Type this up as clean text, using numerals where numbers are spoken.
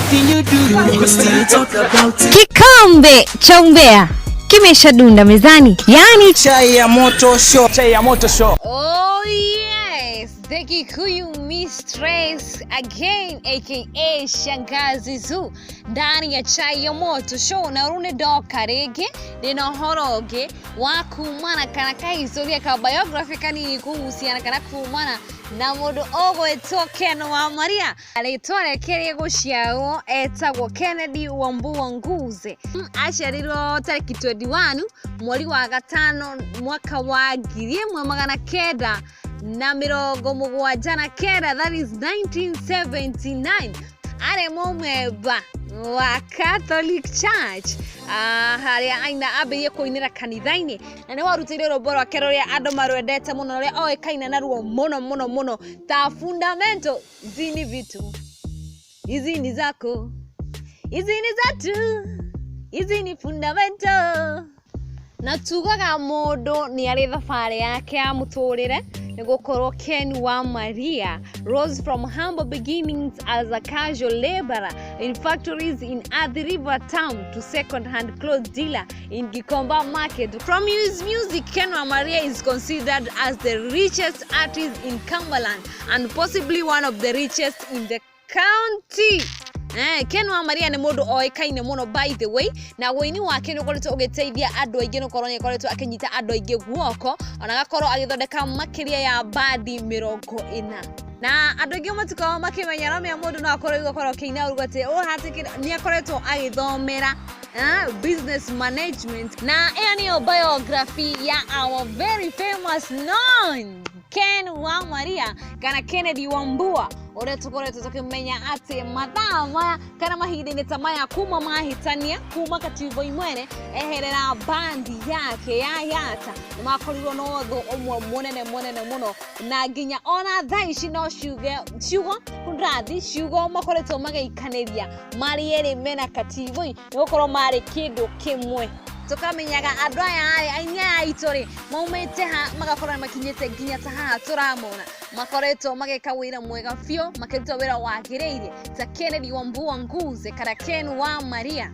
Anything you do, we still talk about it. Kikombe cha umbea kimeshadunda mezani, yaani Chai ya moto show. Chai ya moto show. Oh yes, the Kikuyu Mistress again, aka Shangazi Zoo, ndani ya Chai ya Moto Show. Na rune doka rĩngĩ ndĩna ũhoro ũngĩ wa kumana kana kahistoria ka biography kanini kuhusiana kana kumana na mũndũ ũgwĩtwo Ken wa Maria. Rĩtwa rĩake rĩa gũciarwo etagwo Kennedy Wambua Nguze. Aciarirwo tarĩki 21 mweri wa gatano mwaka wa 1979, that is 1979. Arĩ mũmemba wa Catholic Church, harĩa aina ambĩrĩirie kũinĩra kanitha-inĩ, na nĩ warutĩire rwĩmbo rwake rũrĩa andũ marwendete mũno, rũrĩa oĩkaine naruo mũno mũno mũno ta Fundamento. Hizi ni vitu, hizi ni zako, hizi ni zetu, hizi ni fundamento. Na tugaga mũndũ nĩ arĩ thabarĩ yake ya mũtũrĩre, nĩ gũkorwo Ken wa Maria rose from humble beginnings as a casual laborer in factories in Athi River town to second-hand clothes dealer in Gikomba market. From his music, Ken wa Maria is considered as the richest artist in Cumberland and possibly one of the richest in the county. Ken wa Maria nĩ mũndũ oĩkaine mũno, by the way, na wũini wake nĩ ũkoretwo ũgĩteithia andũ aingĩ, nĩ ũkorwo nĩ akoretwo akĩnyita andũ aingĩ guoko, ona agakorwo agĩthondeka makĩria ya bandi 40, na andũ aingĩ matikoragwo makĩmenya no mĩa mũndũ no akorwo igũkorwo akĩina ũruga atĩ ũhatĩkĩra nĩ akoretwo agĩthomera business management. Na ĩyo nĩyo biography ya our very famous known Ken wa Maria kana Kennedy Wambua, ũrĩa tũkoretwo tũkĩmenya atĩ mathaa maya kana mahinda-inĩ ta maya kuma mahĩtania kuma Kativoi mwene eherera bandi yake ya Yata, nĩ makorirwo na ũthũ ũmwe mũnene mũnene mũno, na nginya ona thaa ici no ciuge ciugo kunrathi ciugo makoretwo magĩikanĩria marĩ erĩ mena Kativoi, nĩ gũkorwo marĩ kĩndũ kĩmwe. Tũkamenyaga andũ aya rĩ, aini aya aitũ rĩ, maumĩte ha magakorwo makinyĩte nginya ta haha tũramona, makoretwo magĩka wĩra mwega biũ, makĩruta wĩra wagĩrĩire ta Kennedy Wambua Nguze kana Ken wa Maria.